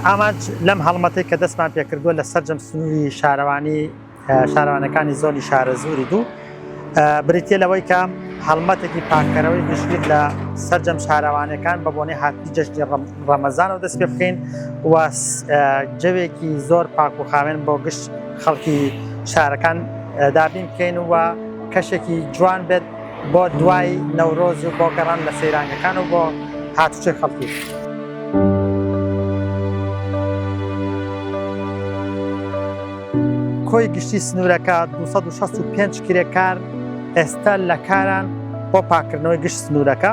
ئامانج لەم هەڵمەتەی کە دەستمان پێکردووە لە سەرجەم سنووری شارەوانی شارەوانەکانی زۆنی شارەزووری دوو بریتە لەوەی کە هەڵمەتێکی پاککەرەوەی گشتگیر لە سەرجەم شارەوانەکان بە بۆنەی هاتنی جەژنی ڕەمەزانەوە دەست پێ بکەین و جەوێکی زۆر پاک و خاوێن بۆ گشت خەڵکی شارەکان دابین بکەین و کەشێکی جوان بێت بۆ دوای نەورۆز و بۆ گەڕان لە سەیرانگەکان و بۆ هاتوچۆی خەڵکی. کۆی گشتی سنوورەکە 265 کرێکار ئێستا لە کاران بۆ پاکردنەوەی گشت سنوورەکە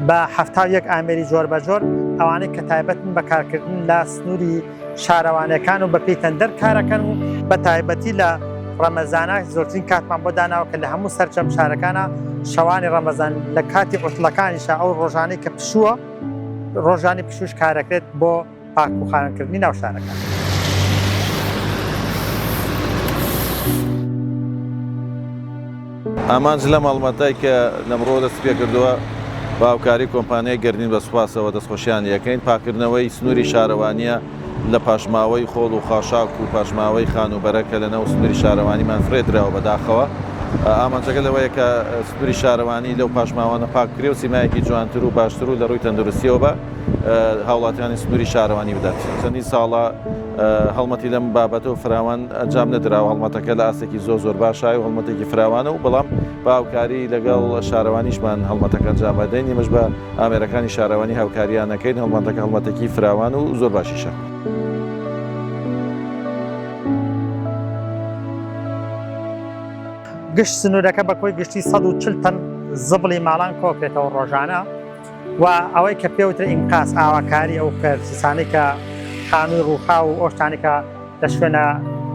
بە 71 ئامێری جۆر بە جۆر ئەوانەی کە تایبەتن بە کارکردن لە سنووری شارەوانیەکان و بەپێی تەندەر کارەکەن و بە تایبەتی لە ڕەمەزانە زۆرترین کاتمان بۆ داناوە کە لە هەموو سەرجەم شارەکانە شەوانی ڕەمەزان لە کاتی عوتڵەکانیشا ئەو ڕۆژانەی کە پشووە ڕۆژانی پشوش کارەکرێت بۆ پاک و خاوێنکردنی ناو شارەکان. ئامانج لەم هەڵمەتەی کە لەمڕۆوە دەستی پێکردووە بە هاوکاری کۆمپانیای گەردین بە سوپاسەوە دەستخۆشیان لێکەین، پاککردنەوەی سنووری شارەوانییە لە پاشماوەی خۆڵ و خاشاک و پاشماوەی خانووبەرە کە لەناو سنووری شارەوانیمان فرێ دراوە بەداخەوە ئامانجەکە لەوەیە کە سنووری شارەوانی لەو پاشماوانە پاک بکرێ و سیمایەکی جوانتر و باشتر و لە ڕووی تەندروستیەوە بە هاوڵاتیانی سنووری شارەوانی بدات. چەندین ساڵە هەڵمەتی لەم بابەتە و فراوان ئەنجام نەدراوە، هەڵمەتەکە لە ئاستێکی زۆر زۆر باشایە و هەڵمەتێکی فراوانە و بەڵام بە هاوکاری لەگەڵ شارەوانیشمان هەڵمەتەکە ئەنجام ئەدەین، ئێمەش بە ئامێرەکانی شارەوانی هاوکاریان ئەکەین، هەڵمەتەکە هەڵمەتێکی فراوان و زۆر باشیشە. گشت سنوورەکە بە کۆی گشتی 140 تەن زبڵی ماڵان کۆکرێتەوە ڕۆژانە. و ئەوەی کە پێوترە ئینقاز ئاواکاری ئەو کەسانەی کە خانووی ڕووخاو و ئەو شتانەی کە لە شوێنە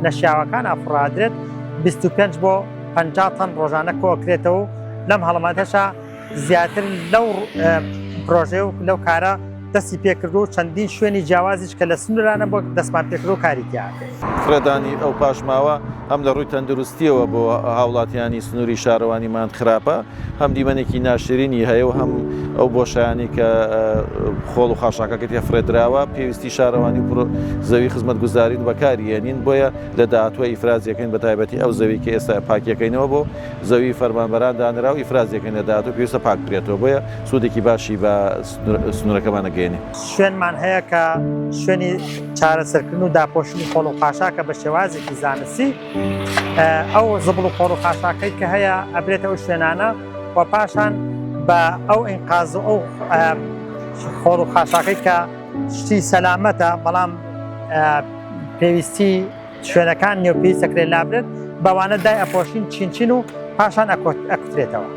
نەشیاوەکان ئافڕادرێت 25 بۆ 50 تەن ڕۆژانە کۆکرێتەوە و لەم هەڵمەتەشا زیاتر لەو پرۆژەیە و لەو کارە دەستی پێکرد و چەندین شوێنی جیاوازیش کە لە سنوورانە بۆ دەستمان پێکرد و کاری تیا کرد. فڕێدانی ئەو پاشماوە هەم لە ڕووی تەندروستییەوە بۆ هاوڵاتیانی سنووری شارەوانیمان خراپە، هەم دیمەنێکی ناشرینی هەیە و هەم ئەو بۆشایانەی کە خۆڵ و خاشاکەکە تێ فڕێدراوە پێویستی شارەوانی و زەوی خزمەتگوزارین بەکاری هێنین بۆیە لە داهاتووە ئیفرازیەکەین بە تایبەتی ئەو زەوی کە ئێستا پاکیەکەینەوە بۆ زەوی فەرمانبەران دانرا و ئیفرازیەکەین لە داهاتوو پێویستە پاک بکرێتەوە بۆیە سوودێکی باشی بە سنوورەکەمان ئەگەیەنێ. شوێنمان هەیە کە شوێنی چارەسەرکردن و داپۆشینی خۆڵ و خاشاکە بە شێوازێکی زانستی ئەو زبڵ و خۆڵ و خاشاکەی کە هەیە ئەبرێتە ئەو شوێنانە و پاشان بە ئەو ئینقاز و ئەو خۆڵ و خاشاکەی کە شتی سەلامەتە بەڵام پێویستی شوێنەکان نیە و پێویست دەکرێت لابرێت بەوانە دای ئەپۆشین چین چین و پاشان ئەکوترێتەوە.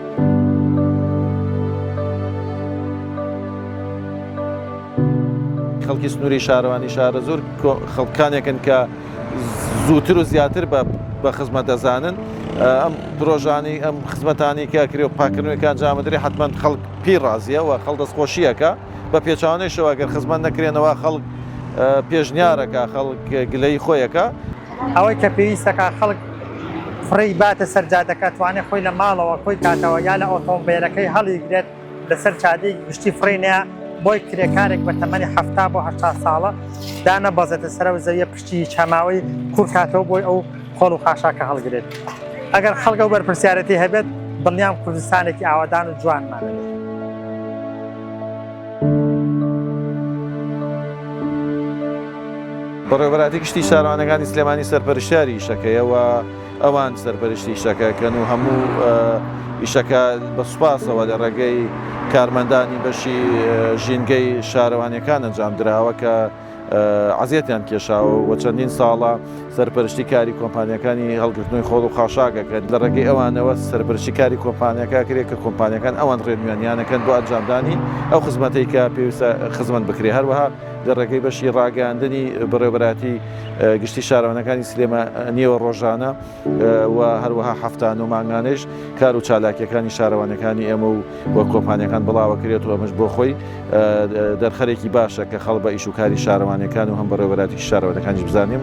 خەڵکی سنووری شارەوانی شارەزوور خەڵکانێکن کە زووتر و زیاتر بە خزمەت دەزانن ئەم پرۆژانی ئەم خزمەتانی کە کرێ و پاکردنەوەی کە ئەنجامدرێ حتمما خەڵک پێی ڕازیە و خەڵ دەستخۆشیەکە بە پێچوانەیشەوە گەر خزمەت نەکرێنەوە خەڵک پێشنیارەکە خەڵک گلەی خۆیەکە. ئەوەی کە پێویستەکە خەڵک فڕێی باتە سەر جادەکە توانێت خۆی لە ماڵەوە کۆی کاتەوە یا لە ئۆتۆمبێلەکەی هەڵیگرێت لەسەر جادەیەکی گشتی فڕێی نەیا بۆی کرێکارێک بە تەمەنی 70 بۆ 80 ساڵە دانەبەزێتە سەر ئەو زەویە پشتی چەماوەی کوڕ کاتەوە بۆی ئەو خۆڵ و خاشاکە هەڵگرێت ئەگەر خەڵک ئەو بەرپرسیارەتی هەبێت دڵنیام کوردستانێکی ئاوادان و جوانمان دەبێت. بەڕێوەبەرایەتی گشتی شارەوانیەکانی سلێمانی سەرپەرشتیاری ئیشەکەیە و ئەوان سەرپەرشتی ئیشەکە ئەکەن و هەموو ئیشەکە بە سوپاسەوە لە ڕێگەی کارمەندانی بەشی ژینگەی شارەوانیەکان ئەنجام دراوە کە عەزیەتیان کێشاوە و چەندین ساڵە سەرپەرشتی کاری کۆمپانیەکانی هەڵگرتنەوەی خۆڵ و خاشاک ئەکەن لە ڕێگەی ئەوانەوە سەرپەرشتی کاری کۆمپانیەکە کرێت کە کۆمپانیەکان ئەوان ڕێنوێنیانەکەن بۆ ئەنجامدانی ئەو خزمەتەی کە پێویستە خزمەت بکرێت هەروەها لە ڕێگەی بەشی ڕاگەیاندنی بەڕێوەبەرایەتی گشتی شارەوانەکانی سلێمانیەوە ڕۆژانە و هەروەها هەفتانە و مانگانەیش کار و چالاکیەکانی شارەوانەکانی ئێمە و و کۆمپانیەکان بڵاوەکرێت و ئەمەش بۆ خۆی دەرخەرێکی باشە کە خەڵک بە ئیش و کاری شارەوانیەکان و هەم بەڕێوەبەرایەتی شارەوانەکانیش بزانێ.